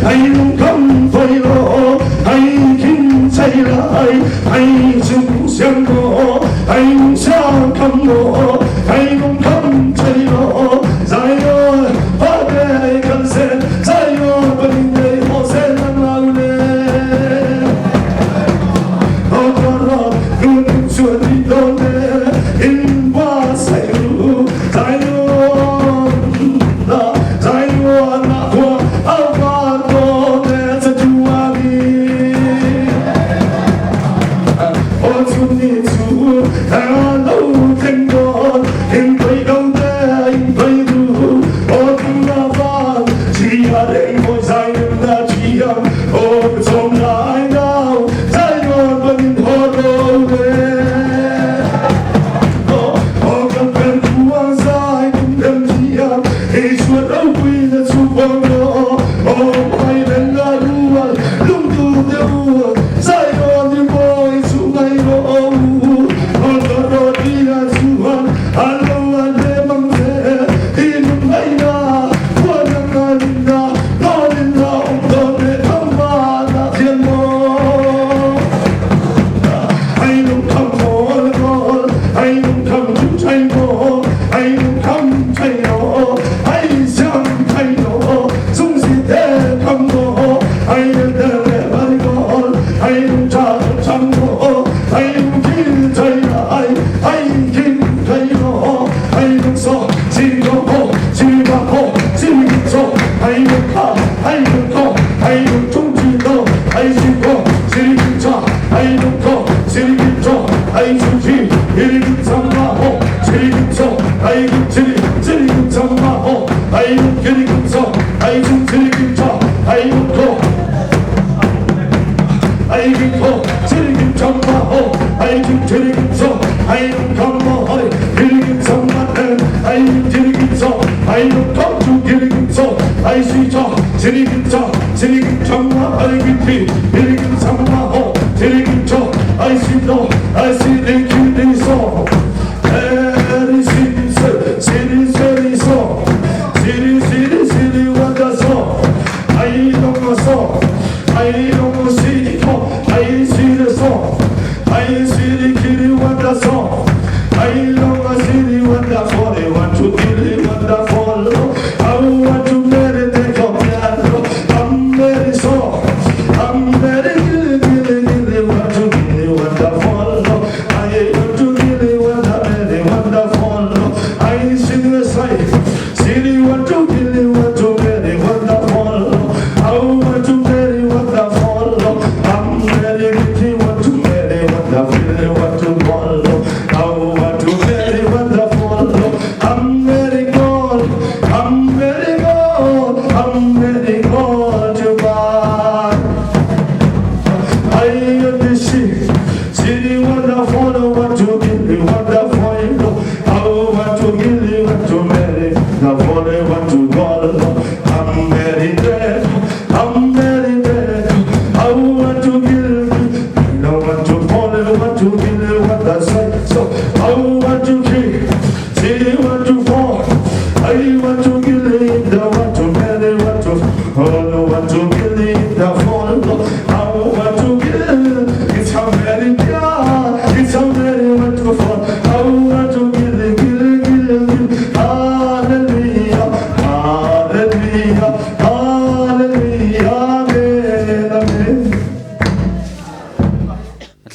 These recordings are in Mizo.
还勇敢飞咯，还轻起来，还就像我，还想看我，还勇敢起咯，在我花的看谁，在我不灵的火山老嘞。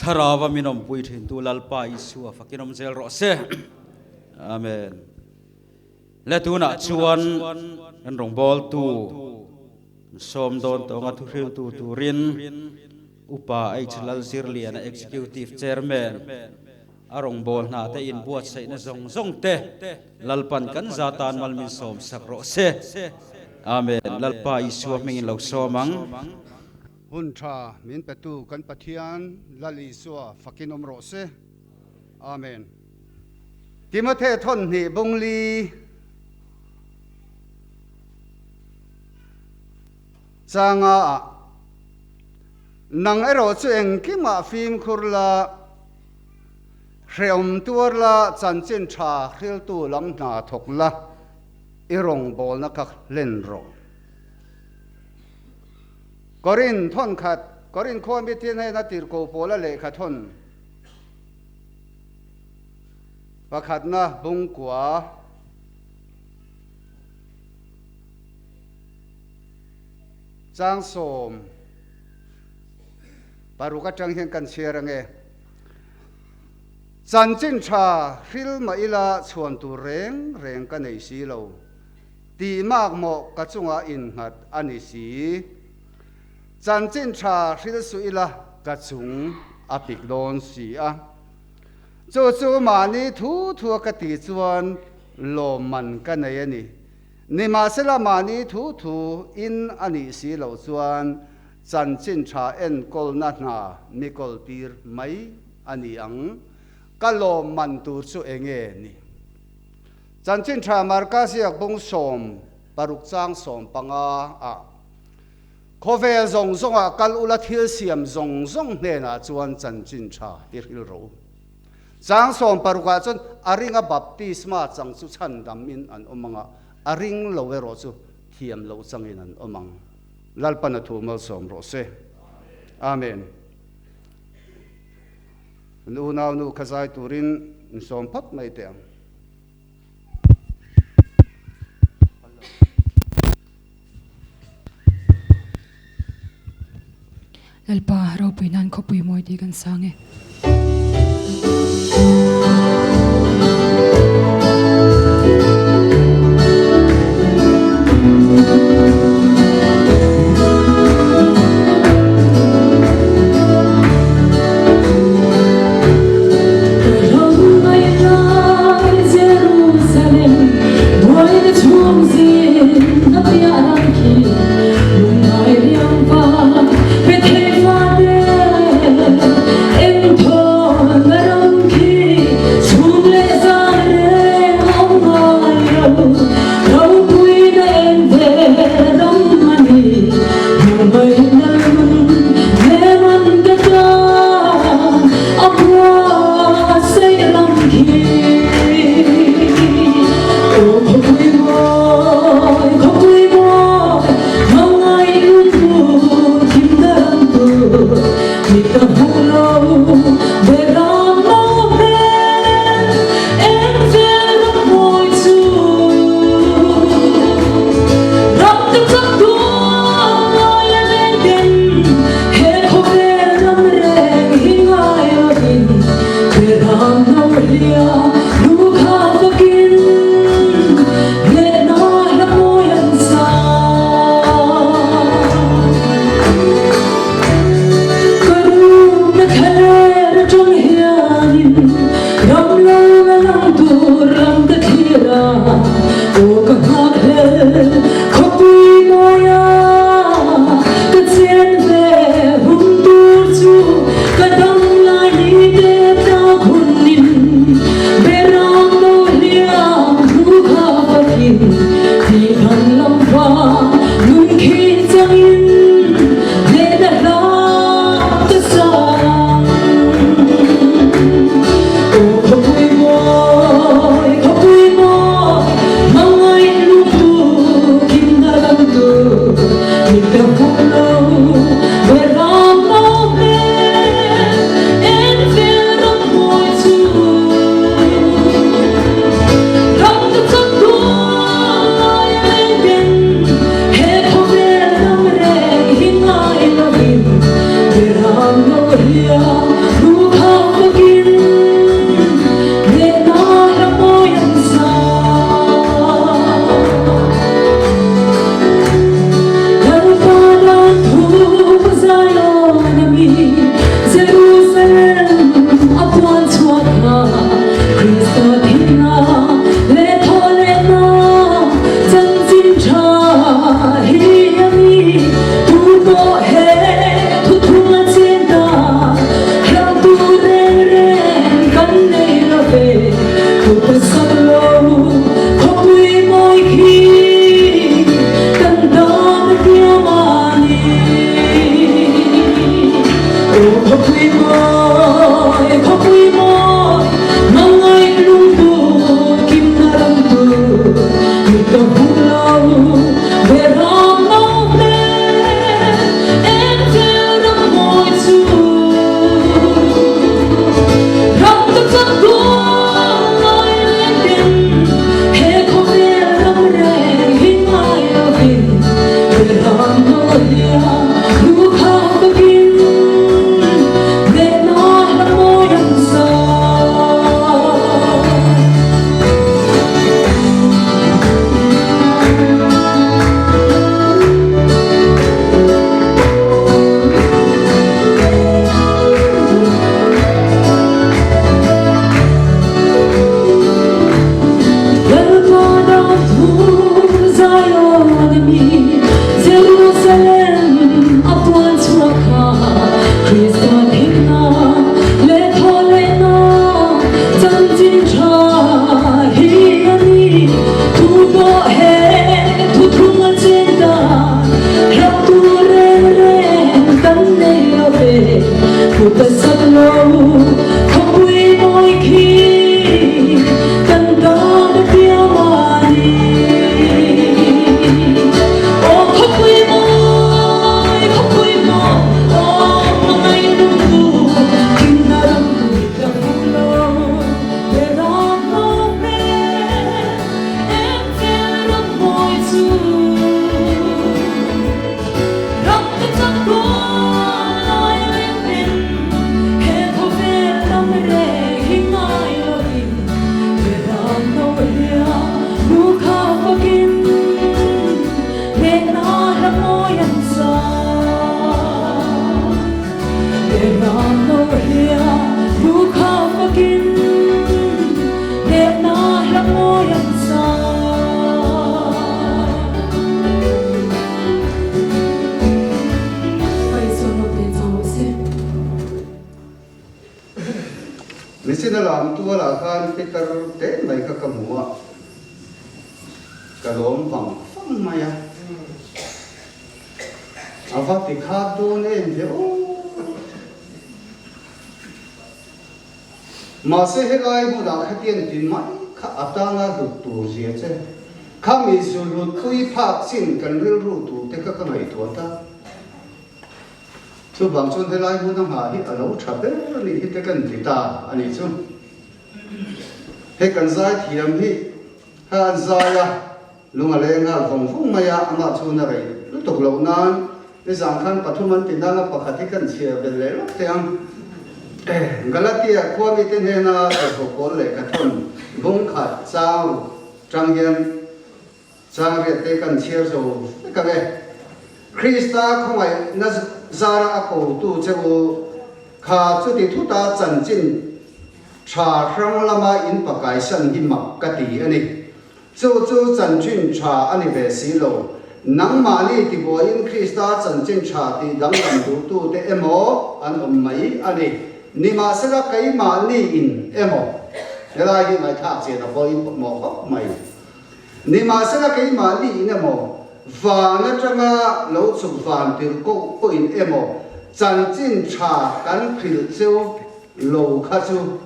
Thlarauva min awmpui thintu Lalpa Isua fakin awm zel rawh se. Amen. Le tunah chuan kan rawngbawltu sawm dawn tawnga thuhriltu turin Upa H Lalzirliana Executive Chairman a rawngbâwl hna te inbuatsaihna zawng zawng te Lalpan kan za tan mal min sawm sak rawh se. Amen. Lalpa Isua hmingin lo sawm ang. Hun tha min petu kan Pathian Lal Isua fakin awm rawh se. Amen. Timothe thawnhnih bungli changa ah nang erawh chu engkimah fimkhur la, hrehawm tuar la, chanchin tha hriltu lam hna thawk la, i rawngbawlna kha hlen rawh. Korin thawn khat, Korin khua mite hnena tirhkoh pawla lehkha thawn pakhatna bungkua. Changsawm paruk atang hian kan chhiar ange. Chanchin tha hril mah ila chhuan tur reng reng ka nei si lo. Tih mak mawh ka chungah innghat a ni si. Chanchin tha hril suh ila ka chung a pik dawn si a. Chu chu mahni thu thua ka tih chuan lawmman ka nei a ni. Nimahsela mahni thu thu in a nih si loh chuan chanchin tha enkawlna hna mi kawltir mai a ni ang. Ka lawmman tur chu enge ni? Chanchin tha Marka ziak bung 16 chang 15 ah Khawvel zawng zawngah kal ula thil siam zawng zawng hnenah chuan chanchin tha hi hril ro. Chang 16 ah chuan a ringa baptisma chang chu chhandam in an awm ang a, a ring lo erawh chu thiam loh changin an awm ang. Lalpan a thu malsawm rawh se. Amen. Kan unau nu kha zai turin in sawm phawt mai teh ang. Lalpa ropui nan khawpui mawi tih kan sang e. lam tualah khan pitar teh mai kha ka hmu a, ka lawm vang vang mai a. A va ti khat dawn em ve aw. Mahse helai hmunah khatiang ti mai kha a tana hlut tur zia che. Khami zu hlut pui phak chin kan rilru tur te kha ka ngaihtuah ta. Chuvang chuan helai hmun a nghah hi a lo tha ber a nih hi te kan ti ta a nih chu. Hei kan zai thiam hi kha an zai a, lung a leng nghal vawng vawng mai a, amah chu na rei lutuk loh nan nizan khan pathum an ti nang a, pakhat hi kan chhiar belh leh lawk teh ang. Galatia khua mite hnena thawhthawh pawl lehkha thawn bung khat chang ruk tang hian Chang riat te kan chhiar zo vek ang e. Krista khawngaihna zara a kotu che u kha chuti thuta chanchin tha hrang lama in pakaisan hi mak ka ti a ni. Chu chu chanchin tha a ni ve si lo. Nangmahni tibuaiin Krista chanchin tha tih danglam duhtute emaw an awm mai a ni. Nimahsela keimahni in emaw helai hi ngaihthlak chian a pawhin mawh khawp mai. Nimahsela keimah niin emaw, van atanga lo chhuk van tirh koh pawhin emaw chanchin tha kan hrilh cheu lo kha chu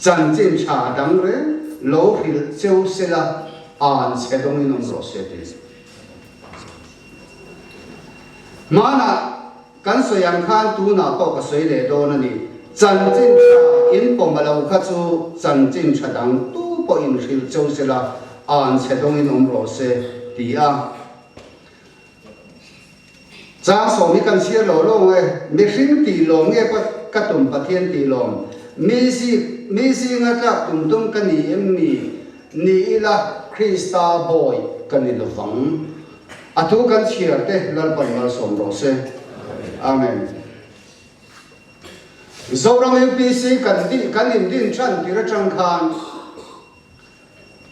chanchin tha dang reng lo hrilh cheu sela an chhe dawngin awm rawh se ti. Hmanah kan sawi ang khan tunah pawh ka sawi leh dawn a ni. Chanchin tha in pawm a lo kha chu chanchin tha dang tu pawh in hrilh cheu sela an chhe dawngin awm rawh se ti a. Chang sawm hi kan chhiar lo lo nge, mihring tih lawm nge ka tum Pathian tih lawm, mi zik mi zinga tlak tum tum ka ni em mi? Ni ila Krista bawi ka ni lovang. A thu kan chhiar te Lalpan malsawm rawh se. Amen. Zoram UPC kan dih kan indin than tir atang khan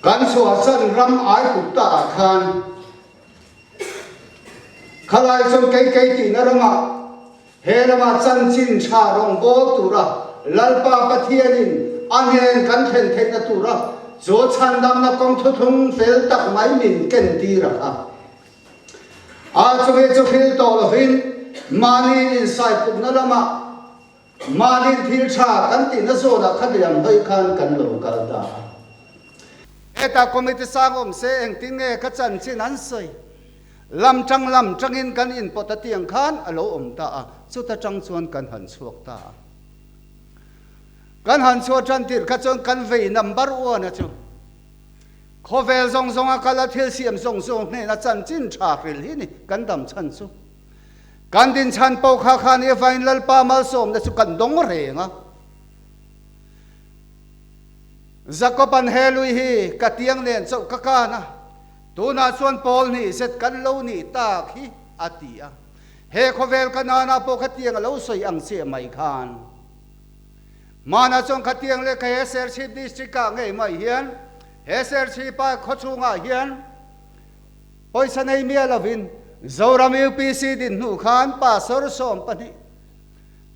kan chhuahsan ram Aigupta ah khan khalai chuan kei kei tihna ramah He lama chanchin tha rawngbâwl tura Lalpa Pathianin a hnen kan thlen theihna tura chu chhandamna kawng thuthlung fel tak mai min kentir a kha. A chumi chu hril tawh lovin mahni insaipukna lamah mahni thil tha kan tihna zawnah kha liam hawi khan kan lo kal ta a. Heta committee sang awm se engtin nge ka chanchin an sawi? Lam tang lam tangin kan inpawt a tiang khan a lo awm ta a, chuta tang chuan kan han chhuak ta a. Kan han chhuah tan tirh kha chuan kan vei number one a chu khawvel zawng zawnga kal a thil siam zawng zawng hnena chanchin tha hril hi ni kan dam chhan chu. Kan din chhan pawh kha khan i vain Lalpa malsawmna chu kan dawng reng a. Jakob-an he lui hi ka tiang nen chauh ka kan a, tunah chuan Paul nih zet kan lo nih tak hi, a ti a. He khawvel ka nana pawh khatiang a lo sawi ang chiah mai khan. Hmanah chuan khatiang lehkha he Serchhip District-ah ngei mai hian, he Serchhipa khawchhungah hian pawisa nei miah lovin Zoram UPC din hnu khan Pastor 12,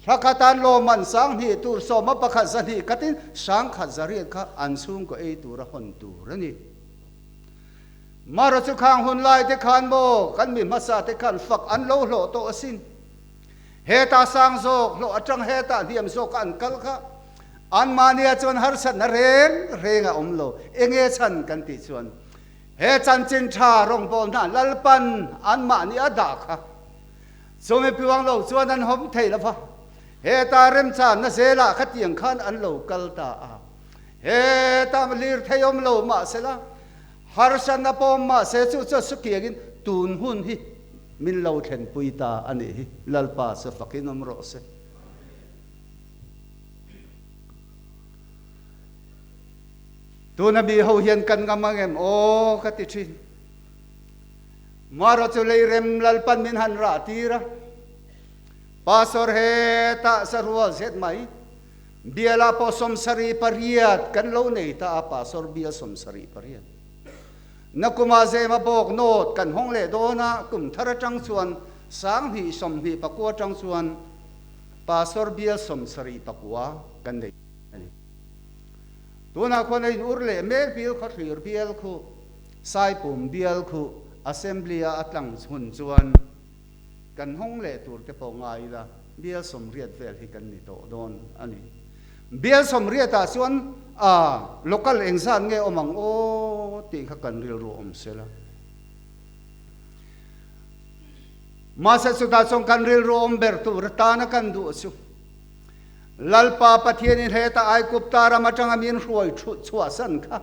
Thla khatan lawmman 2000 tur sawma pakhat 200 khatin sangkhat zariat kha an chhungkaw ei tura hawn tur a ni. Mara chu khang hun lai te khan maw kan mi hmasa te khan fak an lo hlawh tawh asin. Heta sang zawk hlawh atang heta hniam zawk a an kal kha anmahnia chuan harsatna reng reng a awm lo. Enge chhan kan tih chuan he chanchin tha rawngbawlna Lalpan anmahni a dah kha Chumi piuang lo chuan an hawm thei lo va, heta remchanna zelah khatiang khan an lo kal ta a. Heta lirthei awm lo mahsela, harsatna pawm mahse chu chu sukiangin tun hun hi min lo thlenpui ta a nih hi. Lalpa chu fakin awm rawh se. Tuna mi ho hian kan ngam ang em aw ka ti thin. Mara chu lei rem Lalpan min han rah tir a, Pastor hetah sarual zet mai, bialah pawh 78 kan lo nei ta a, Pastor bial 78. Nakuma zema bawk nawt kan hawng leh dawn a, kum thar atang chuan 2029 atang chuan Pastor bial 79. kan nei a ni. Tunah khuan a in ur leh mek bil khaw thlir bial khu, Saipum bial khu Assembly-a a tlang hun chuan kan hawng leh tur te pawh ngai ila bial 80 vel hi kan ni tawh dawn a ni. Bial 80ah chuan a local engzat nge awm ang aw tih kha kan rilru awm sela. Mahse chutah chuan kan rilru awm ber tur atana kan duh chu Lalpa Pathianin heta Aigupta ram atanga min hruai chhuahsan kha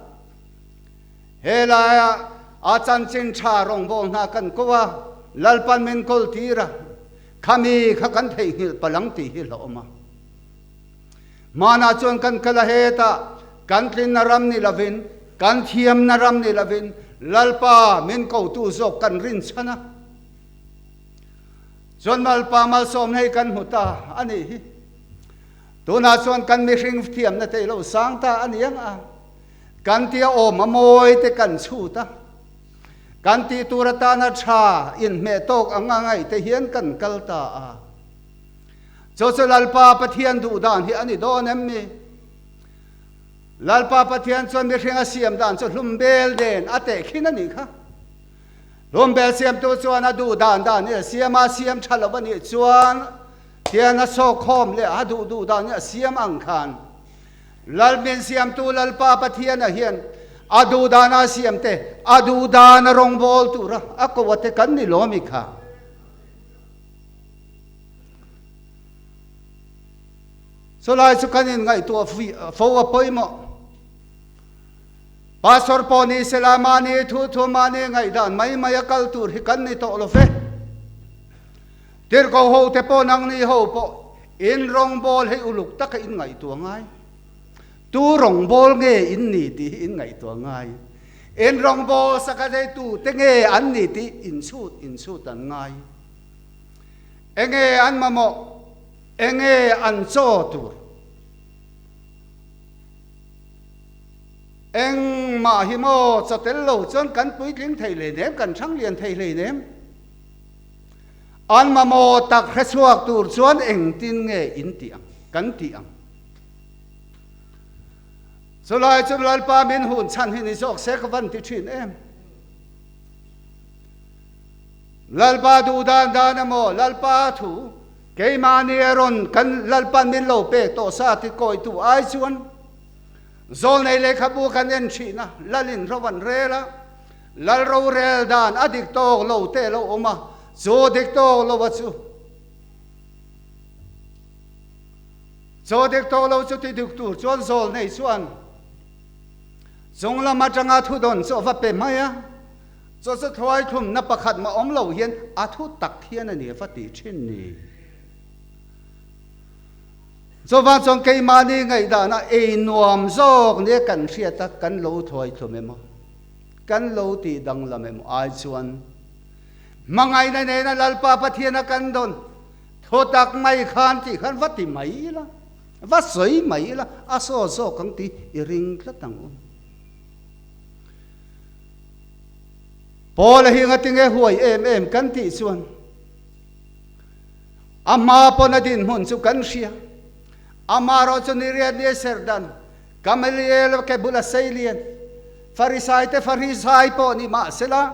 Helaia a chanchin tha rawngbâwl hna kan ko a, Lalpan min kawl tir a, khami kha kan theihnghilh palh ang tih hi hlauhawm a. Hmanah chuan kan kal a, hetah kan tlinna ram ni lovin, kan thiamna ram ni lovin Lalpa min kotu zawk kan rinchhan a. Chuan Lalpa malsawmna hi kan hmu ta a nih hi. Tunah chuan kan mihring thiamna te i lo sang ta a ni ang a. Kan tia awm a mawi te kan chhut a, kan tih tur atana tha inhmeh tawk anga ngaih te hian kan kal ta a. Chu chu Lalpa Pathian duh dan hi a ni dawn em ni? Lalpa Pathian chuan mihring a siam dan chu hlumbel nen a tehkhin a nih kha. Hlumbel siamtu chuan a duh dan dan hi a siam a, siam tha lo a nih chuan tian a sawkkhawm leh a duh duh dan hi a siam ang khan Lalmin siamtu Lalpa Pathiana hian a duhdana siamte, a duhdana rawngbâwl tura a ko ate kan ni lawm i kha. Chulai chu kan inngaihtuah fo a pawimawh. Pastor pawh ni sela mahni thu thu mahni ngaihdan mai mai a kal tur hi kan ni tawh lo ve. Tirhkoh hote pawh nangni ho pawh In rawngbâwl hi uluk taka in ngaihtuah ngai. Tu rawngbâwl nge in ni tih hi in ngaihtuah ngai. In rawngbâwl saka zeitute nge an ni tih in chhut in chhut an ngai. Enge an mamawh? Enge an chaw tur? Engmah hi maw chaw tel lo chuan kan puitling thei hleinem, kan hrang lian thei hleinem. An mamawh tak hre chhuak tur chuan engtin nge in tih ang, kan tih ang? Chulai chu Lalpa min hun chhan hi ni zawk se ka van ti thin em? Lalpa duh dan dan emaw, Lalpa thu keimahni a rawn kan Lalpan min lo pek tawh sa ti kawitu ai chuan zawlnei lehkhabu kan en thin a, Lalin ro an rel a, Lal rorel dan a dik tawk lo te lo awm a, chu dik tawk lo a chu. Chu dik tawk lo chu ti dik tur chuan zawl nei chuan chung lam atanga thu dawn chu a va pe mai a, chu chu thluai thlumna pakhat mah awm lo hian a thu tak hian a ni a va ti thin ni. Chuvang chuan keimahni ngaihdan a ei nuam zawk nia kan hriat a kan lo thuai thlum emaw, kan lo tih danglam emaw ai chuan hmangaihna nena Lalpa Pathiana kan dawn thutak mai khan tih khan va ti mai ila, va sawi mai ila, a saw zawk ang tih i ring tlat ang u. Paula hi ngatinge huai em em kan tih chuan, A hma pawn a dinhmun chu kan hria. Amaherawh chu niriat ni a serh dan, Gamaliel ke bula seilian, Farisaite Farisai pawh ni mah sela,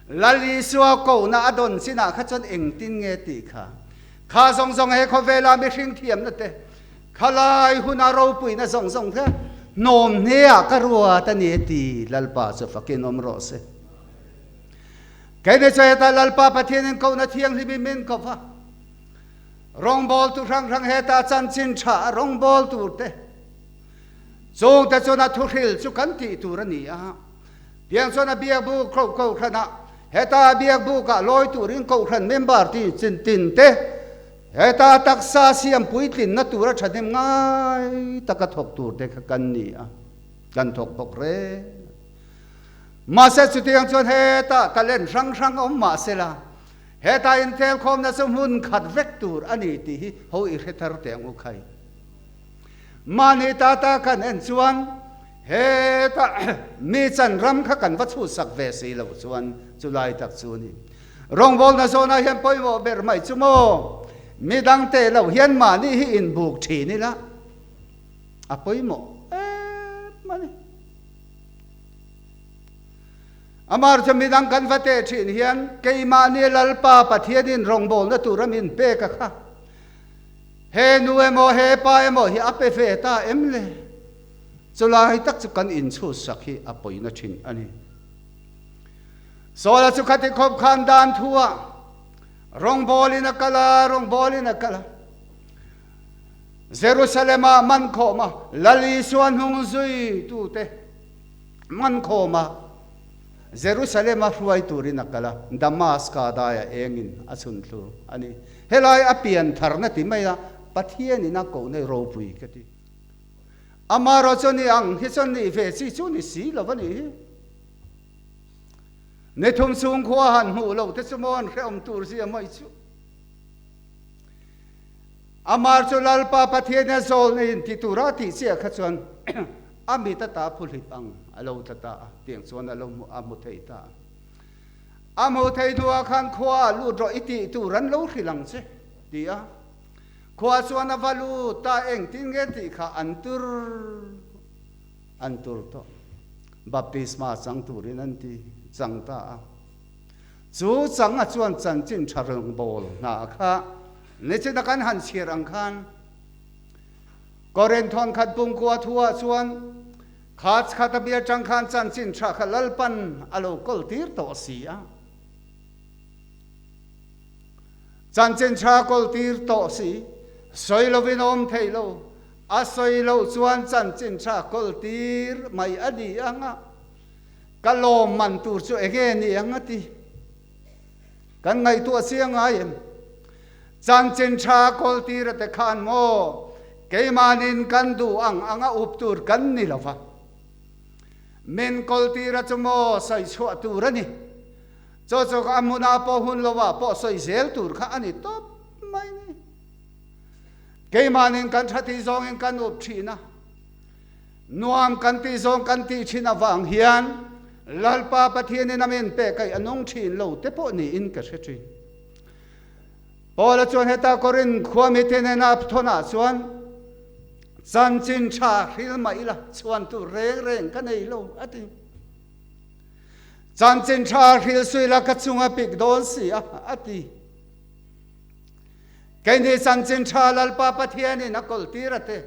Lal Isua kohna a dawn chinah kha chuan engtin nge tih kha? Kha zawng zawng he khawvela mihring thiamna te, khalai huna ropuina zawng zawng kha hnawm hneah ka ruat a ni ti Lalpa chu fakin awm rawh se. Keini chu heta Lalpa Pathianin kohna thianghlim in min ko va, rawngbâwl tu hrang hrang heta chanchin ṭha a rawngbâwl tur te, chungte chuan a thuhril chu kan tih tur a ni a. Tiang chuan a biakbuk ko kohhranah heta a biakbukah lawi turin kohhran member ti chin tin te heta taksa siam puitlinna tura ṭhahnem ngai taka thawk tur te kha kan ni a, kan thawk bawk reng. Mahse chutiang chuan hetah talent hrang hrang awm mah sela, hetah intelkhawmna chu hmun khat vek tur a ni tih hi ho i hre thar teh ang u khai. Mahni ta ta kan en chuan hetah mi chan ram kha kan va chhuhsak ve si lo chuan chu lai tak chu a ni. Rawngbawlna zawnah hian pawimawh ber mai chu maw, midang teh loh hian mahni hi inbuk thin ila. A pawimawh em a ni. Amar chu midang kan va teh thin hian keimahni Lalpa Pathianin rawngbawlna tura min pek a kha. He nu emaw he pa emaw hi a pe ve ta em le? Chulai tak chu kan inchhutsak hi a pawina thin a ni. Sawla chu khati khawp khan dan thu ah rawngbawlin a kal a, rawngbawlin a kal a. Jerusalem ah man khawm a, Lal Isua hnung zui tute man khawm a, Jerusalem a hruai turin a kal a, Damaska daiah engin a chhun thlu a ni. Helai a pian tharna ti mai a, Pathianin a kohna hi ropui ka ti. Amarawh chu ni ang hi chuan nih ve chi chu ni si lo a nih hi. Ni thum chhung khua han hmuh loh te chu maw an hrehawm tur zia mai chu. Amar chu Lalpa Pathian a zawl neiin ti tura tih chiah kha chuan a mit ata phuhlip ang a lo tla ta a, tiang chuan a lo a hmu thei ta a. A hmu thei hnuah khan khua ah lut rawh i tih tur an lo hrilh ang che ti a. Khua chuan a va lut ta engtin nge tih kha an tur an tur tawh. Baptisma chang turin an ti chang ta a. Chu changa chuan chanchin tha rawngbâwl hna kha nichina kan han chhiar ang khan Korinth thawnkhat pumkua thuah chuan kha chkhat a bia tang khan chanchin tha kha Lalpan a lo kawl tir tawh si a. Chanchin tha kawl tir tawh si, sawi lovin a awm thei lo. A sawi loh chuan chanchin tha kawl tir mai a ni ang a. Ka lawm man tur chu enge ni ang a ti. Kan ngaihtuah chiang ngai em? Chanchin tha kawltira te khan maw keimanin kan duh ang anga up tur kan ni lo va. Min kawltira chu maw sawi chhuah tur a ni. Chaw chaw kha a hmunah pawh hun lovah pawh sawi zel tur kha a ni tawp mai ni. Keimanin kan tha tih zawngin kan up thin a. Nuam kan tih zawng kan tih thin avang hian Lalpa Pathianin a min pek aih a nung thin lo te pawh niin ka hre thin. Paula chuan heta Korinth khua mite nena thawnah chuan chanchin tha hril mah ila chhuan tur reng reng ka nei lo a ti. Chanchin tha hril suila ka chunga pik dawn si a a ti. Keini chanchin tha Lalpa Pathianin a kawltir a te.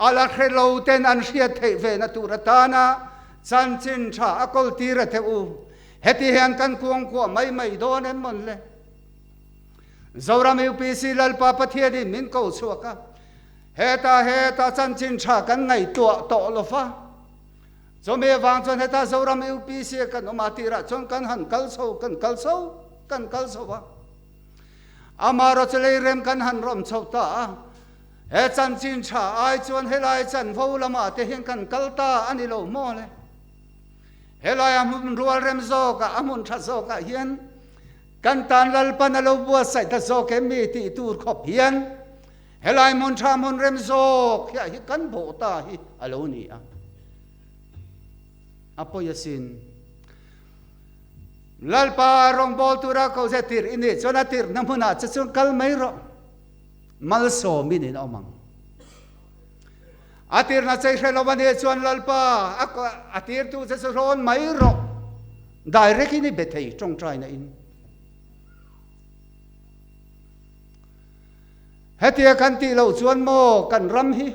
A la hre lo ten an hriat theih ve na tur atana chanchin tha a kawltir a the u. Heti hian kan kuangkuah mai mai dawn em mawn le? Zoram UPC Lalpa Pathianin min ko chhuak a, heta heta chanchin tha kan ngaihtuah tawh lo va. Chumi avang chuan heta Zoram UPC a kan awm a tirah chuan kan han kal chho, kan kal chho, kan kal chho a. Amaherawhchu lei rem kan han rawm chho ta a. He chanchin tha ai chuan helai chanvo lamah te hian kan kal ta a ni lo maw le? Helai a hmun rual rem zawkah, a hmun tha zawkah hian kan tan Lalpan a lo buatsaih ta zawk em mi tih tur khawp hian helai hmun tha hmun rem zawk hiah hi kan bawh ta hi a lo ni a. A pawi asin. Lalpa rawngbâwl tura ko ze tirh i nih chuan a tirhna hmunah che chuan kal mai rawh. Malsawmin in awm ang. A tirhna chei hre lo a nih chuan Lalpa a tirtu che chu hrawn mai rawh. Direct in i be thei tawngtaina in. Hetia kan tih loh chuan maw kan ram hi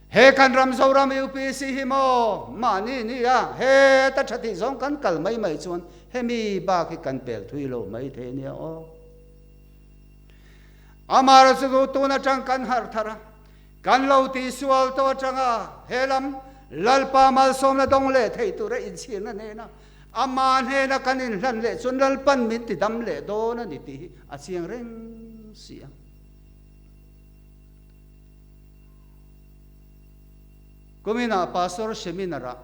he kan ram Zoram UPC hi maw mahni ni a heta tha tih zawng kan kal mai mai chuan hemi bak hi kan pel thui lo mai thei nia aw. Amah chu tun atang kan harh thar a, kan lo tihsual tawh atanga he lam Lalpa malsawmna dawng leh theih tura inchhirna nena ama hnena kan inhlan leh chuan Lalpan min tidam leh dawn a ni tih hi a chiang reng si a. Kuminah Pastor Seminar-ah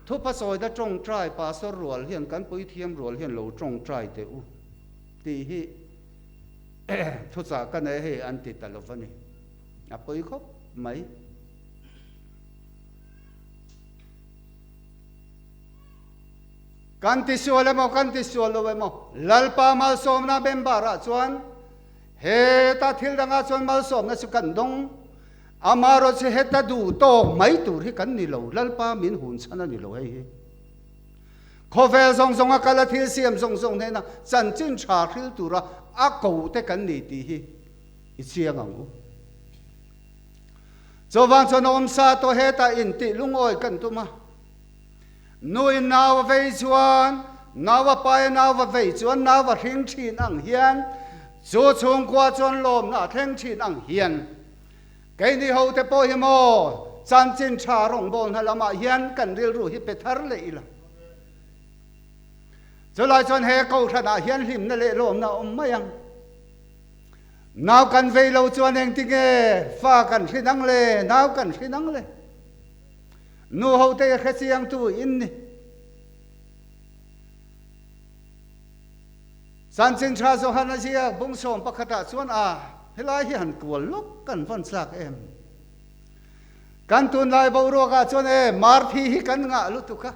Thupa sawina tawngtai Pastor rual hian kan puithiam rual hian lo tawngtai teh u tih hi thuchah ka nei hei an ti ta lo va ni. A pawi khawp mai. Kan tisual emaw kan tisual lo emaw Lalpa malsawmna member ah chuan. Heta thil dangah chuan malsawmna chu kan dawng. Amaherawhchu heta duh tawk mai tur hi kan ni lo, Lalpa min hun chhan a ni lo hei hi. Khawvel zawng zawnga kal a thil siam zawng zawng hnena chanchin tha hril tura a ko te kan ni tih hi i chiang ang u. Chuvang chuan a awmsa tawh hetah intih lungawi kan tum a. Nuin nau a vei chuan nau a pai a, nau a vei chuan nau a hring thin ang hian chu chhungkua chuan lawmna a thleng thin ang hian keini hote pawh hi maw chanchin tha rawngbawlna lamah hian kan rilru hi pe thar leh ila. Chulai chuan he kohhranah hian hlimna leh lawmna a awm mai ang. Nau kan vei lo chuan engtinge fa kan hrin ang le, nau kan hrin ang le. Nu hote i hrechiangtu in ni. Chanchin Tha Johan a ziak bungsawm pakhatah chuan a helai hi han kual lawk kan vawn chak em? Kan tunlai boruakah chuan e Marthi hi kan ngah lutuk a.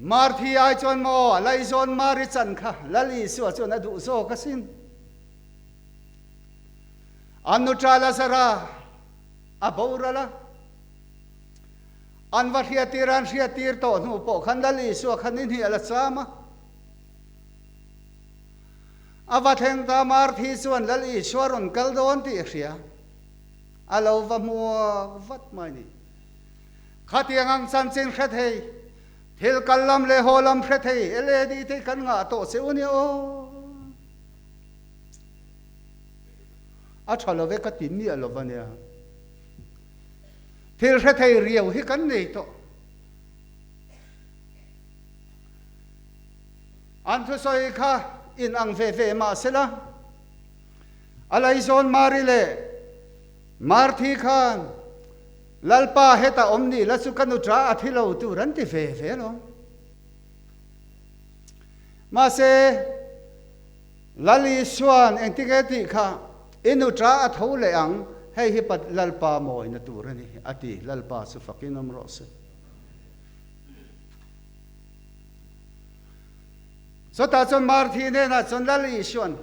Marthi ai chuan maw a laizawn Mari chan kha Lal Isua chuan a duh zawk asin. An nuṭa Lazara a boral a, an va hriattir a, an hriattir tawh hnu pawh khan Lal Isua khan ni hnih a la cham a. A va thleng ta Marthi chuan Lal Isua rawn kal dawn tih a hria. A lo va hmuak vat mai ni. Khatiang ang chanchin hre thei, thil kal lam leh haw lam hre thei LAD te kan ngah tawh che u nia aw. A tha lo ve ka ti miah lo va nia. Thil hre thei riau hi kan nei tawh. An thusawi kha in ang ve ve mah sela, a laizawn Mari leh Marthi khan Lalpa heta awm ni la chu ka nuṭa a thi lo tur an ti ve ve alawm. Mahse, Lal Isua'n engtik e tih kha i nuṭa a tho leh ang, hei hi Lalpa mawina tur a ni, a ti. Lalpa chu fakin awm rawh se. Chutah chuan Marthi hnenah chuan Lal Isua'n,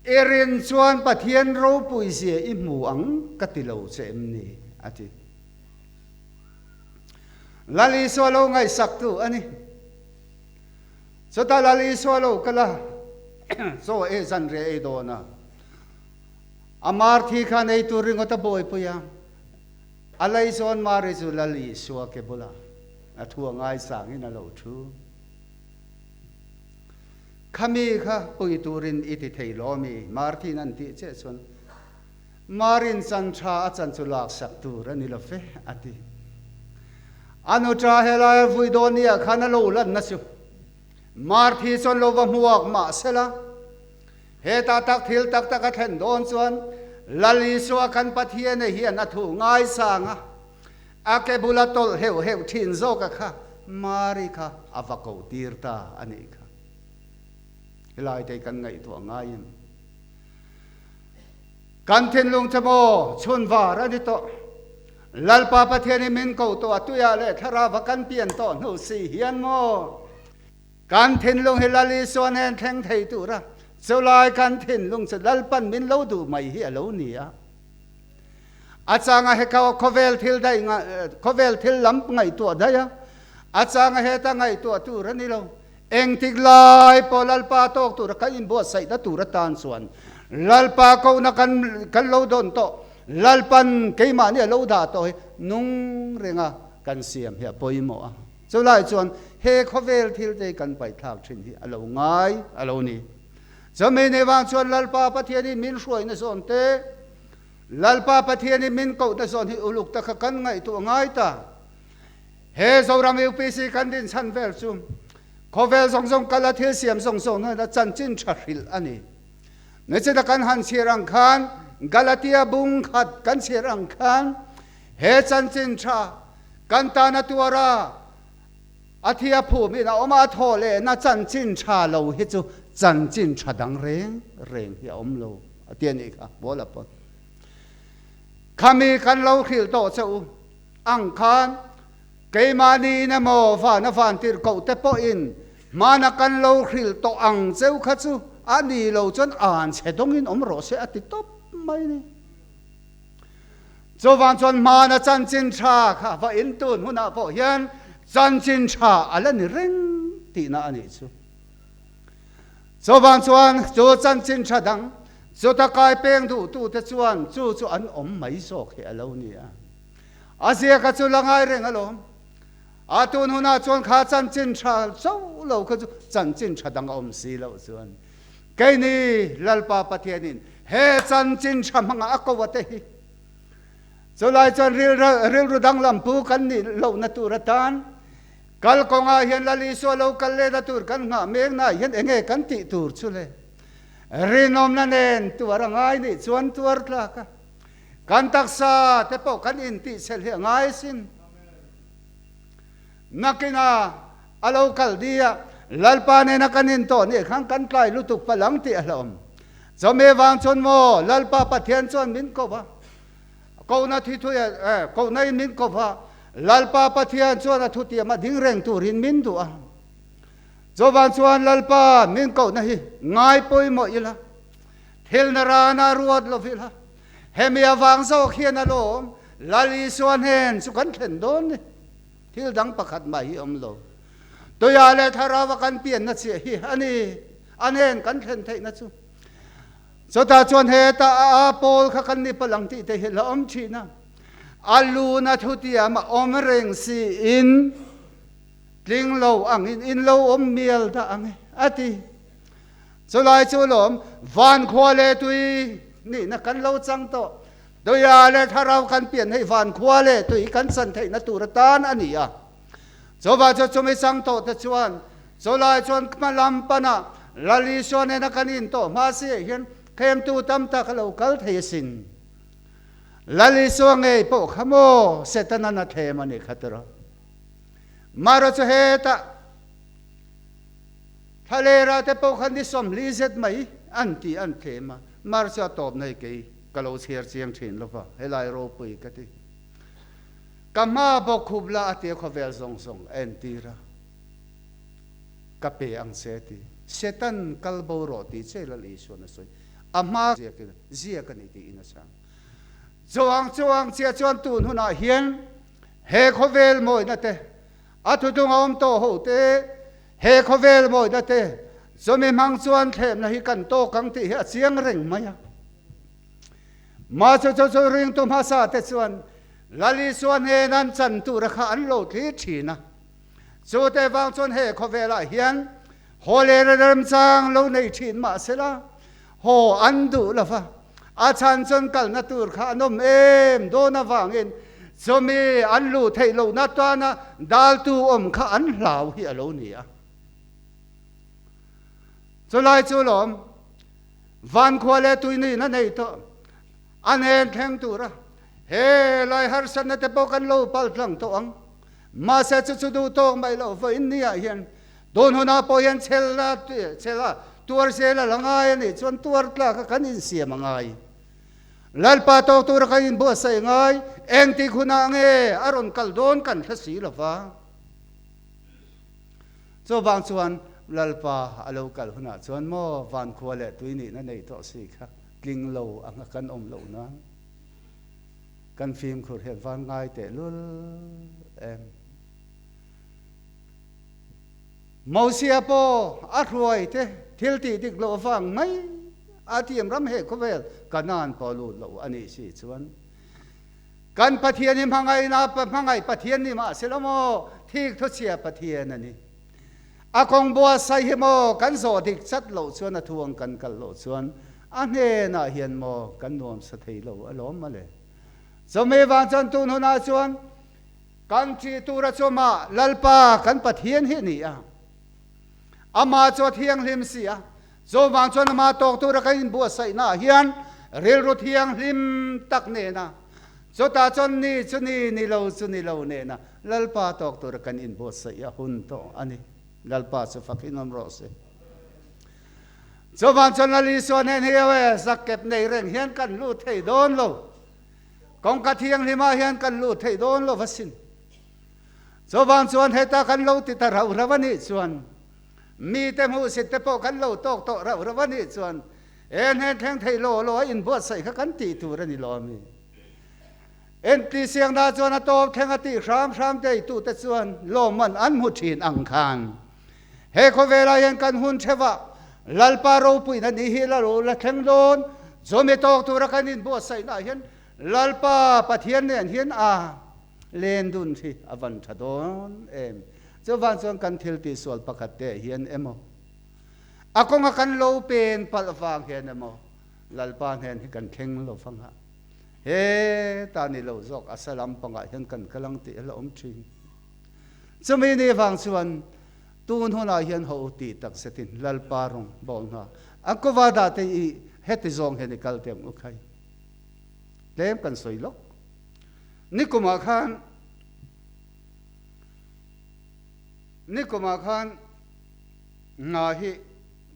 I rin chuan Pathian ropui zia i hmu ang ka ti lo che em ni? a ti. Lal Isua lo ngaihsaktu a ni. Chutah Lal Isua lo kal a, chaw ei zan reh ei dawn a, a marthi khan ei tur ringawt a buaipui a, a laizawn Mari chu Lal Isua ke bulah a thu a ngaisangin a lo thu. Khami kha pui turin i ti thei lo mi? Marthin an tih chiah chuan Marin chan tha a chan chu laksak tur a ni lo fe, a ti. A nu ṭa helai a vui dawn nia khan a lo lanna chu Marthi chuan lo va hmuak mah sela, hetah tak thil tak tak a thlen dawn chuan Lal Isua kan Pathiane hian a thu ngaisang a, a ke bula tawlh heuh heuh ṭhin zawka kha Mari kha a va ko tir ta a nih kha. Helai te kan ngaihtuah ngai em? Kan thinlung chu maw chhun var a ni tawh. Lalpa Pathian i min ko tawh a tuiah leh thlarau a kan pian tawh hnu si hian maw kan thinlung hi Lal Isua nen thleng thei tura chulai kan thinlung chu Lalpan min lo duh mai hi a lo ni a. A changa he khawvel thil daih khawvel thil lam ngaihtuah daih a, a changa heta ngaihtuah tur a ni lo. Engtik lai pawh Lalpa tawk tura kan inbuatsaihna tur atan chuan Lalpa kohna kan kan lo dawn tawh, Lalpan keimahni a lo dah tawh hi nung renga kan siam hi a pawimawh a. Chulai chuan he khawvel thil te kan paihthlak thin hi a lo ngai a lo ni. Chumi ni vang chuan Lalpa Pathianin min hruaina zawn te, Lalpa Pathianin min kohna zawn hi uluk taka kan ngaihtuah ngai ta. He Zoram UPC kan din chhan vel chu khawvel zawng zawng kal a thil siam zawng zawng hnuaina chanchin tha hrilh a ni. Nichina kan han chhiar ang khan Galatia bung khat kan chhiar ang khan he chanchin tha kan tana tuar a, a thi a phum in a awm a, a thaw lehna chanchin tha lo hi chu chanchin tha dang reng reng hi a awm lo a ti a nih kha Paula pawn. Khami kan lo hrilh tawh che u. Ang khan keimahni in emaw van a van tirh koh te pawhin Hmana kan lo hrilh tawh ang cheu kha chu a ni lo chuan an chhe dawngin awm rawh se a ti tawp mai ni. Chuvang chuan hmana chanchin tha kha va in tun hunah pawh hian chanchin tha a la ni reng tihna a nih chu. Chuvang chuan chu chanchin tha dang chuta kai peng duhtute chuan chu chu an awm mai zawk hi a lo ni a. A ziaka chu la ngai reng alawm. A tun hunah chuan kha chanchin tha chauh lo kha chu chanchin tha dang a awm si loh chuan keini Lalpa Pathianin he chanchin tha hmangah a ko a te hi. Chulai chuan rilru danglam pu kan nih lohna tur atan kal kawngah hian Lal Isua lo kal lehna tur kan nghah meknaah hian enge kan tih tur chu le? Rinawmna nen tuar a ngai nih chuan tuar tlak a, kan taksa te pawh kan intihchhelh hi a ngai sin. Nakina a lo kal dia Lalpa nena kan intawh nih khan kan tlai lutuk palh ang tih a hlauhawm. Chawhmeh vang chuan maw Lalpa Pathian chuan min ko va, kohna thi thui a, kohna in min ko va, Lalpa Pathian chuan a thutiam a ding reng turin min duh a. Chuvang chuan Lalpa min kohna hi ngai pawimawh ila, thil na rana ruat lo ila, hemi avang zawk hian alawm Lal Isua hnen chu kan thlen dawn ni. Thil dang pakhat mah hi awm lo. Tuia leh Thlarau a kan pianna chiah hi a ni. A hnen kan thlen theihna chu. Chutah chuan hetah a a pawl kha kan ni palh ang tih te hi la awm thin a. A luna thutiam a awm reng siin tling lo angin in lo awm mial dah ang e, a ti. Chulai chu lawm van khua leh tui nihna kan lo chang tawh. Tuia leh Thlarau kan pian hei van khua leh tui kan chan theihna tur atan a ni a. Chuvah chu chumi chang tawh te chuan chulai chuan hma lam pana Lal Isua nena kan in tawh hma si ah hian thlemtu tam tak a lo kal thei asin. Lal Isua ngei pawh kha maw Setana na thlem a ni kha tiraw. Mara chu hetah Thlalera te pawh kha ni sawmhli zet mai an ti an thlem a, Mar chu a tawp nei kei ka lo chhiar chiang thin lo va, helai ropui ka ti. Ka hma bawk khup la a tia khawvel zawng zawng a entir a, ka pe ang che a ti. Setan kal bo rawh tih che Lal Isuan a sawi. A hma ziakin ziak a ni tiin a chhang. Chuang chuang chiah chuan tun hunah hian he khawvel mawina te, a thutlung a awm tawh ho te, he khawvel mawina te chumi hmang chuan thlemna hi kan tawk ang tih hi a chiang reng mai a. Mah chu chu chu ringtu hmasa te chuan Lal Isua hnen an chan tura kha an lo thlir thin a. Chu te vang chuan he khawvelah hian haw leh remchang lo nei thin mah sela haw an duh lo va, a chhan chuan kalna tur kha an awm em dawn avangin chumi an luh theih lohna tana daltu awm kha an hlau hi a lo ni a. Chulai chu lawm van khua leh tuinuin a nei tawh a hnen thleng tura he lai harsatna te pawh kan lo pal tlang tawh ang. Mahse chu chu duh tawk mai loh vawiin niah hian tun hunah pawh hian chhelna chhela tuar zel a la ngai a nih chuan tuar tlak a kan insiam a ngai. Lalpa tawk tura kan inbuatsaih ngai engtik hunah nge a rawn kal dawn kan hre si lo va. Chuvang chuan Lalpa a lo kal hunah chuan maw vankhua leh tui nihna nei tawh si kha tling lo anga kan awm loh nan kan fimkhur hian van ngai teh lul em. Mosia pawh a hruai te thil tih dik loh avang mai a tiam ram he khawvel Kanaan pawh lut loh a nih si chuan Kan Pathian hi hmangaihna hmangaih Pathian ni mah se lo maw thik thuchhia Pathian a ni. A kawng buatsaih hi maw kan zawh dik chat loh chuan a thuang kan kal loh chuan a hnenah hian maw kan nuamsa thei lo alawm mawle. Chumi vang chuan tun hunah chuan kan ṭih tura chumah Lalpa kan Pathian hi a ni a. Amah chu a thianghlim si a, chuvang chuan amah tawk tura kan inbuatsaihnaah hian rilru thianghlim tak nena chutah chuan ni chu ni, ni lo chu ni lo nena Lalpa tawk tura kan inbuatsaih a hun tawh a ni. Lalpa chu fak in awm rawh se. Chuvang chuan Lal Isua nen hi awe zakkep nei reng hian kan lut thei dawn lo. Kawngka thianghlimah hian kan lut thei dawn lo va sin. Chuvang chuan heta kan lo ti ta rauh rauh a nih chuan Mite hmuhsit te pawh kan lo tawk tawh rauh rauh a nih chuan he hnen thleng thei law law a inbuatsaih kha kan tih tur a ni lo ami? Enti siangna chuan a tawp thleng a tih hram hram deitute chuan lawmman an hmu thin ang khan he khawvelah hian kan hun theuhah Lalpa ropuina ni hi la lo la thleng dawn. Chumi tawk tura kan inbuatsaihnaah hian Lalpa Pathian nen hian a len dun hi a van tha dawn em? Chuvang chuan kan thil tihsual pakhat te hian emaw, a kawnga kan lo pen palh vang hian emaw Lalpa hnen hi kan thleng lo vang a. He ta ni lo zawk a sa lampangah hian kan kal ang tih a la awm thin. Chumi ni vang chuan tun hunah hian ho tih tak zetin Lalpa rawng bawl hna a kawva dah te i heti zawng hian i kal teh ang u khai. Tlem kan sawi lawk. Nikumah khan Nikumah khan nga hi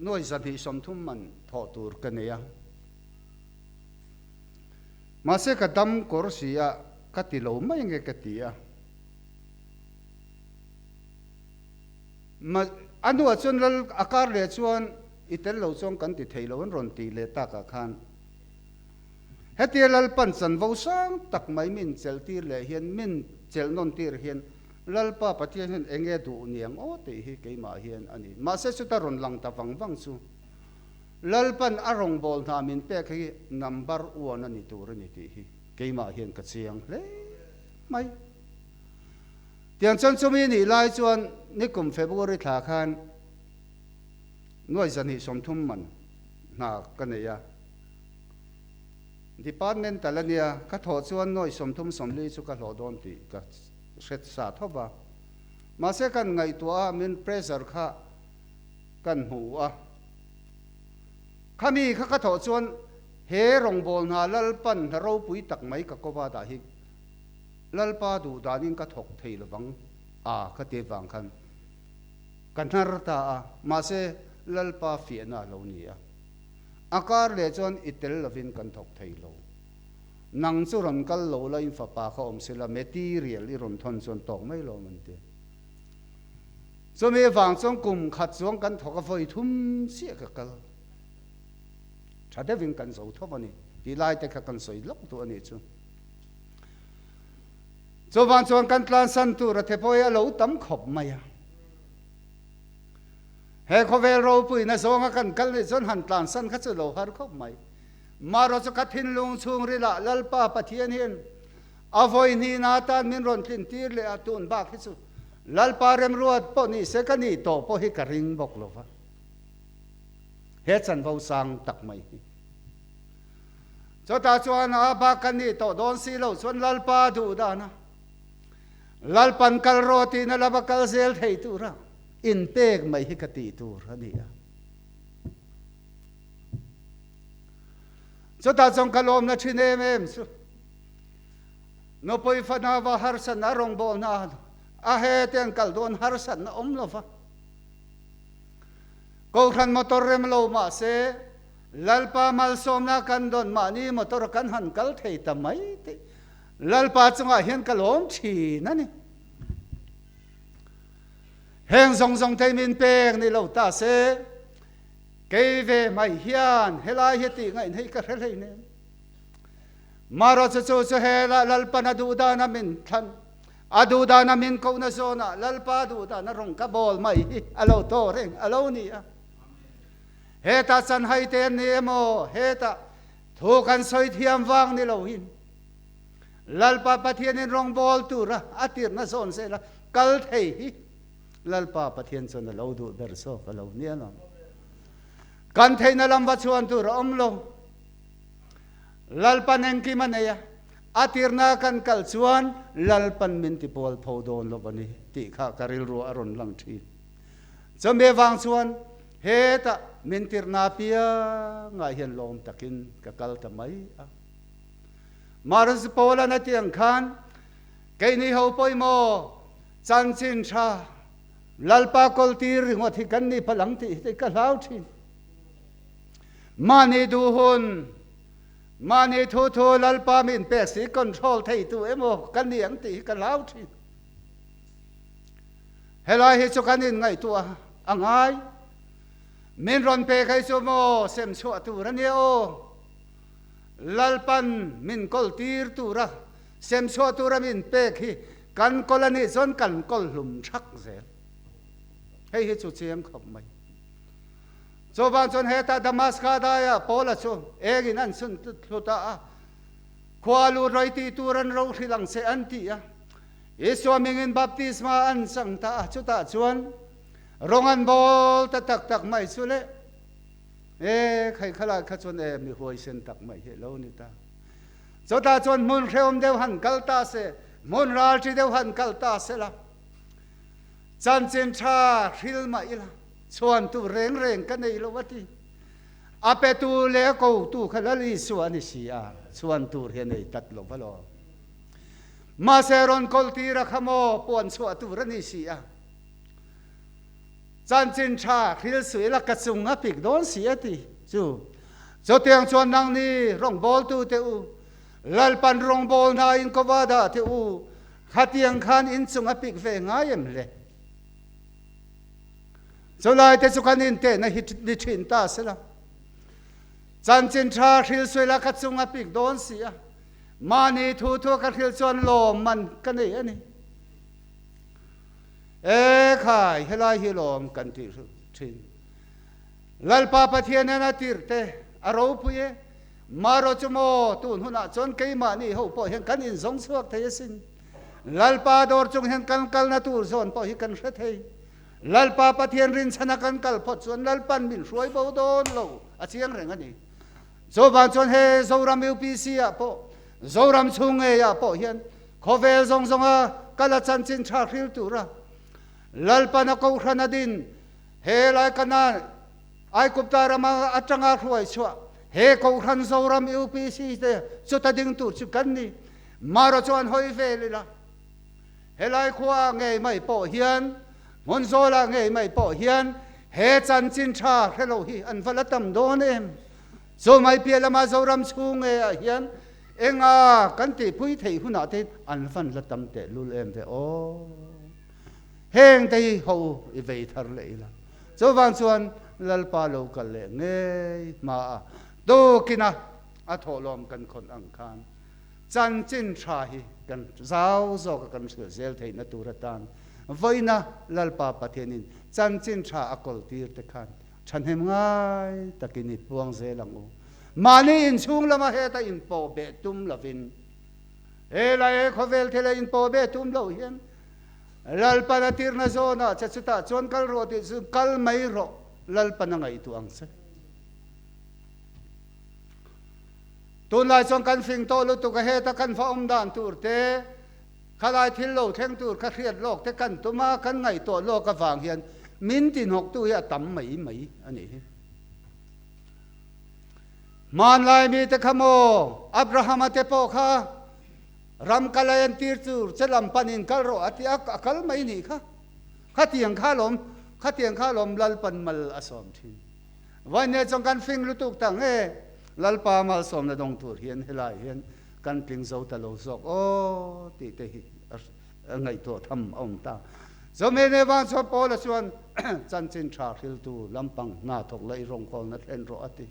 nuai 230 man thawh tur ka nei a. Mahse ka dam kawr si a, ka ti lo mai nge ka ti a. Ma, a hnuah chuan lal a kar leh chuan i tel lo chuan kan ti thei lo an rawn tih leh takah khan hetia Lalpan chanvo sang tak mai min chelh tir leh hian min chelh nawn tir hian Lalpa Pathian hian eng nge duh niang aw tih hi keimah hian a ni. Mahse chuta rawn lang ta vang vang chu Lalpan a rawngbâwl hna min pêk hi number one a ni tûr a ni tih hi keimah hian ka chiang hle mai. Tiang chuan chumi nih lai chuan nikum February thla khan nuai 230 man hna ka nei a, departmental a nia, ka thawh chuan nuai 30 40 chu ka hlawh dawn tih ka hret sa tho va. Mahse kan ngaihtuah a, min pressure kha kan hmu a. Khami kha ka thawh chuan he rawngbâwl hna Lalpan hna ropui tak mai ka kova dah hi Lalpa duh danin ka thawk thei lovang a ka ti vang khan ka hnar ta a, mahse Lalpa fiahna a lo ni a. A kar leh chuan i tel lovin kan thawk thei lo. Nang chu rawn kal lo la in fapa kha awm sela material i rawn thawn chuan tawk mai lo an ti. Chumi vang chuan kum khat chuang kan thawk a vawi thum chiah ka kal. Tha deuhin kan zo tho a ni tih lai te kha kan sawi lawk duh a nih chu. Chuvang chuan kan tlansan tur a the pawh hi a lo tam khawp mai a. He khawvel ropuina zawnga kan kal nih chuan han tlansan kha chu lo har khawp mai. Marawh chu ka thinlung chhungrilah Lalpa Pathian hian a vawi hnihna atan min rawn tlin tir leh a, tun bak hi chu Lalpa remruat pawh ni se ka nih tawh pawh hi ka ring bawk lo va. He chanvo sang tak mai hi. Chutah chuan a bak ka nih tawh dawn si lo chuan Lalpa duh dan a, Lalpan kal rawh tihna lama kal zel thei tura inpek mai hi ka tih tur a ni a. Chutah chuan ka lawmna thin em em chu. Nupui fanava harsatna rawngbawlna a he te an kal dawn harsatna awm lo va. Kohhran motor rem lo mah se Lalpa malsawmna kan dawn mahni motor kan han kal thei ta mai tih Lalpa chungah hian ka lawm thin a ni. Heng zawng zawng thei min pek ni lo ta se kei ve mai hian helai hi tih ngaihna hi ka hre hlei nen. Marawh chu chu chu hela Lalpan a duh dana min thlan, a duh dana min kohna zawnah Lalpa duh dana rawng ka bawl mai hi a lo tawh reng a lo ni a. Hetah chanhai te an ni emaw, hetah thu kan sawi thiam vang ni lohin Lalpa Pathianin rawng bawl tura a tirhna zawn zela kal thei hi Lalpa Pathian chuan a lo duh ber zawk a lo ni alawm. Kan theihna lam va chhuan tur a awm lo. Lalpan engkim a nei a, a tirna kan kal chuan Lalpan min ti pawl pho dawn lo a ni tih kha ka rilru a rawn lang thin. Chumi avang chuan hetah min tirhna apiangah hian lawm takin ka kal ta mai a. Maris Paula'n a tih ang khan, Keini ho pawimawh chanchin tha Lalpa kawltir ringawt hi kan ni palh ang tih hi ka hlau thin. Mahni duh hun, mahni thu thu Lalpa min pek si control thei tu emaw ka ni ang tih hi ka hlau thin. Helai hi chu kan inngaihtuah a. A ngai. Min rawn pek hei chu maw sem chhuah tur a nia aw. Lalpan min kawl tir tura sem chhuah tura min pek hi kan kawl a nih chuan kan kawl hlum thak zel. Hei hi chu chiang khawp mai. Chuvang chuan hetah Damaska daiah Paula chu engin an chhun thlu ta a, khua lut rai tih tur an ro hrilh ang che an ti a. Isua mingin baptisma an chang ta a, chutah chuan rawng an bawl ta tak tak mai chu le. E, khai khalai kha chuan e, mi huaisen tak mai hi lo ni ta. Chutah chuan hmun hrehawm deuh han kal ta se, hmun ralṭi deuh han kal ta se la, chanchin ṭha hril mah ila, chhuan tur reng reng ka nei lo a ti. A petu leh a kotu kha Lal Isua a ni si a, chhuan tur hi a nei tlat lo va lo. Mahse rawn kawl tir a kha maw puan chhuah tur a ni si a. Chanchin tha hril suih la ka chung a pik dawn si a ti chu. Chutiang chuan nangni rawngbawltu te u, Lalpan rawngbawlna in ko va dah te u, khatiang khan in chung a pik ve ngai em le? Chulai te chu kan intehna hi ni thin ta sela. Chanchin tha hril suih la ka chung a pik dawn si a. Mahni thu thu ka hril chuan lawm man ka nei a ni. E khai, helai hi lawm kan tih thin. Lalpa Pathian hian a tirh te a ropui e. Maro chu maw tun hunah chuan keimahni ho pawh hian kan inzawng chhuak thei asin. Lalpa dawr chung hian kan kalna tur zawn pawh hi kan hre thei. Lalpa Pathian rinchhana kan kal phawt chuan Lalpan min hruai bo dawn lo a chiang reng a ni. Chuvang chuan he Zoram UPC ah pawh, Zoram chhung ngei ah pawh hian khawvel zawng zawnga kal a chanchin tha hril tura Lalpan a kohhran a din he lai kana Aigupta rama atanga hruai chhuah he kohhran Zoram UPC te chuta ding tur chu kan ni. Maro chuan hawi vel ila helai khua ngei mai pawh hian hmun zawlah ngei mai pawh hian he chanchin tha hrelo hi an va la tam dawn em? Chu mai piah lama Zoram chhung nge ah hian enga kan tihpui theih hunah te an van la tam tehlul em ve aw. Heng te hi ho i vei thar leh ila. Chuvang chuan Lalpa lo kal leh ngei hma a tukina a thawhlawm kan khawn ang khan chanchin tha hi kan zau zawka kan hrilh zel theihna tur atan vawiina Lalpa Pathianin chanchin tha a kawl tir te khan Thahnem ngai takin i puang zel ang u. Mahni inchhung lama heta inpawh beh tum lovin, he lai he khawvel thila inpawh beh tum loh hian Lalpan a tirna zawnah che chutah chuan kal rawh tih chu kal mai rawh, Lalpan a ngaihtuah ang che. Tunlai chuan kan fing tawh lutuk a, heta kan va awm dan tur te, Khalai thil lo thleng tur kha hriat lawk te kan tum a, kan ngaihtuah lawk avang hian min tinhawktu hi a tam mai mai a nih hi. Hmanlai mite kha maw Abrahama te pawh kha ram kal a entir tur che lam panin kal rawh a ti a, a kal mai nih kha. Khatiang kha alawm, khatiang kha alawm Lalpan mal a sawm thin. Vawiin chuan kan fing lutuk ta nge Lalpa malsawmna dawng tur hian helai hian Kan tling zo ta lo zawk aw tih te hi a ngaihtuah tham a awm ta. Zomene vang chuan Paula chuan chanchin tha hriltu lampang hna thawk la i rawnghawlna thlen rawh a ti.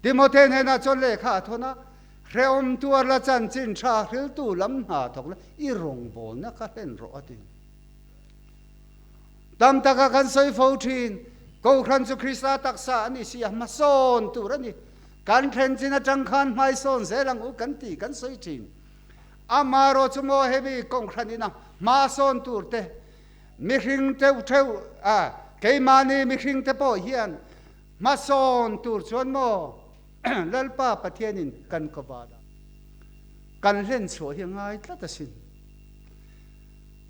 Timothy hnenah chuan lehkha a thawn a, Hrehawm tuar la chanchin tha hriltu lam hna thawk la i rawngbawlna kha hlen rawh a ti. Tam taka kan sawi fo thin, Kohhran chu Krista taksa a ni si a, hmasawn tur a ni. Kan thlen chin atang khan hmaisawn zel ang u kan ti kan sawi thin. Amarawh chu maw hemi kawng hran ina hmasawn tur te mihring teuh theuh a keimahni mihring te pawh hian hmasawn tur chuan maw Lalpa Pathianin kan kawvala kan hlen chhuah hi a ngai tlat asin.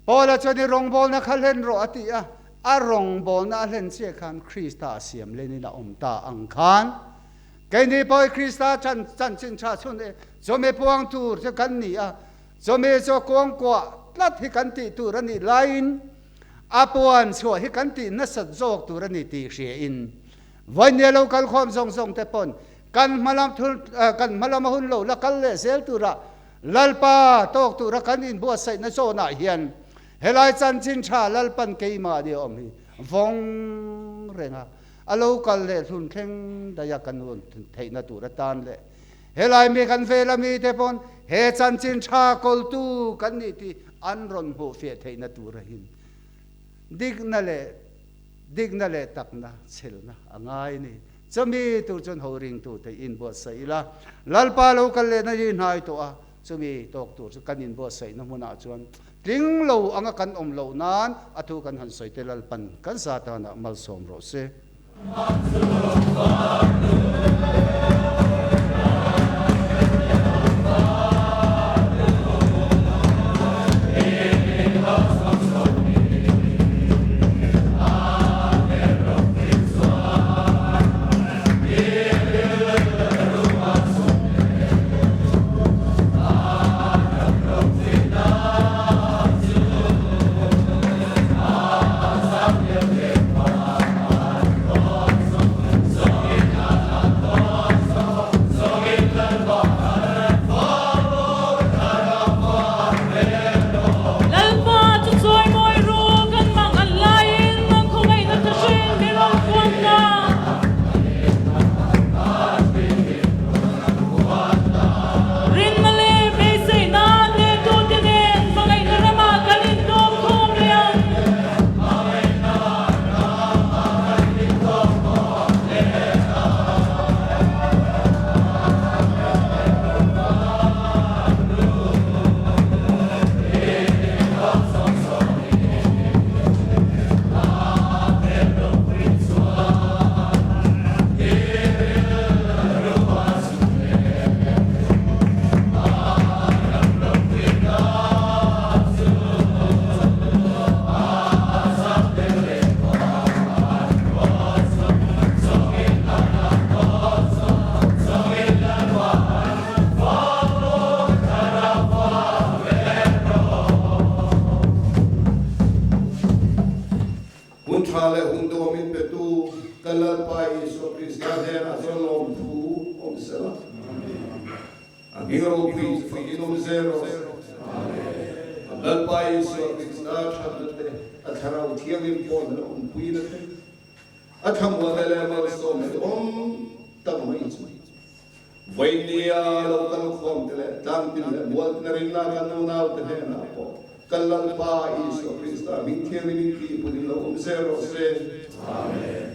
Paula chuan i rawngbawlna kha hlen rawh a ti a, a rawngbawlna a hlen chiah khan Krista a siam lenin a awm ta ang khan keini pawh hi Krista chan chanchin tha chhun e chawhmeh puang tur chu kan ni a, chawhmeh chu a kuangkuah tlat hi kan tih tur a nih laiin a puan chhuah hi kan tih nasat zawk tur a ni tih hriain vawinia lo kal khawm zawng zawng te pawn kan hmalam thul kan hmalam a hun lo la kal leh zel turah Lalpa tawk tura kan inbuatsaihna zawnah hian helai chanchin tha Lalpan keimah ni awm hi vawng reng a, a lo kal leh hlun thleng daih a kan hun theihna tur atan leh helai mi kan vel ami te pawn he chanchin tha kawltu kan nih tih an rawn hmuh fiah theihna tur a hin dikna leh dikna leh takna chhelna a ngai a ni. Chumi tur chuan ho ringtute inbuatsaih ila, Lalpa lo kal lehna hi hnai tawh a, chumi tawk tur chu kan inbuatsaihna hmunah chuan tling lo anga kan awm loh nan a thu kan han sawi te Lalpan kan Satanah malsawm rawh se. Lalpa chu chawi mawi ru kan mang an laiin an khawngaihna tha hrin mi rawn kuan ta. Rinna leh beiseina nehtute nen hmangaihna ramah kan intawm khawm leh ang. Hun tha leh hun duhawmin petu kan Lalpa Isua Krista hnenah chuan lawmthu awm sela. A hming ropui chu fakin awm zel rawh se. Lalpa Isua Krista thatna te, a Thlarau Thianghlim pawhna leh awmpuina te, a thlamuanna leh malsawmna te awm tak mai chu Vawinia lo kal khawm te leh tlangtin leh mualtin a rinna kan unaute hnenah pawh kan Lalpa Isua Krista hming thianghlim in tihpun in lo awm zel rawh se. Amen.